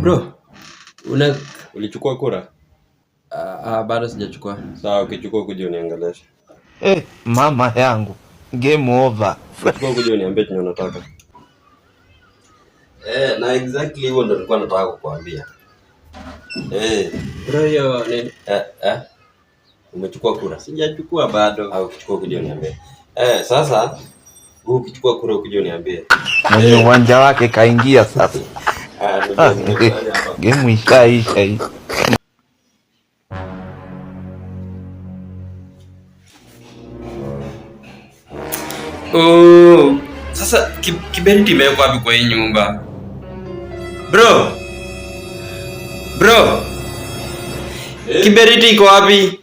Bro, una Ulichukua kura? Bado sijachukua. Sawa, ukichukua kuja uniongeleshe. Eh, mama yangu, game over. Ukichukua kuja uniambie chenye unataka. Eh, na exactly hivyo ndo nilikuwa nataka kukuambia. Eh, Bro, hiyo ni eh. Umechukua kura? Sijachukua bado. Au ukichukua kuja uniambie. Eh, sasa wewe ukichukua kura ukija uniambie. Mwenye uwanja wake kaingia sasa. Ah, Ah, ndio hapa. game ishaisha hii. Oh, sasa kiberiti imewekwa wapi kwa hii nyumba? Bro. Bro. Eh? Kiberiti iko wapi?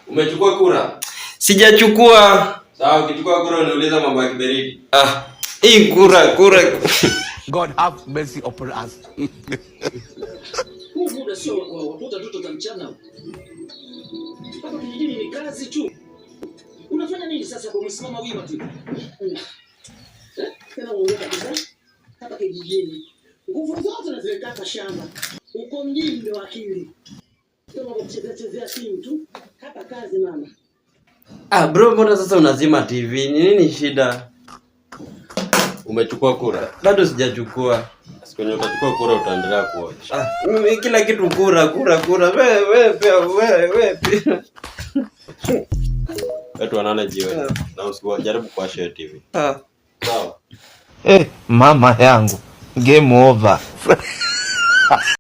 Umechukua kura? Sijachukua. Sawa, ukichukua kura uniuliza mambo ya kiberiti. Ah, hii kura kura. God have mercy upon us. Huu muda sio wa kuota ndoto za mchana. Hapa kijijini ni kazi tu. Unafanya nini sasa kwa umesimama wima tu? Eh? Tena uongo kabisa. Hapa kijijini. Nguvu zote nazileta shamba. Uko mjini ndio akili. Sio mambo kuchezea chezea simu tu. Hapa kazi mama. Ah, bro, mbona sasa unazima TV? Ni nini shida? Umechukua kura? Bado sijachukua. Siku yenye utachukua kura utaendelea kuwatch. Ah, mimi kila kitu kura kura kura. We we pia we we pia. Wewe tuonane jioni. Na usijaribu kuwasha hiyo TV. Ah. Sawa. Eh, mama yangu, game over.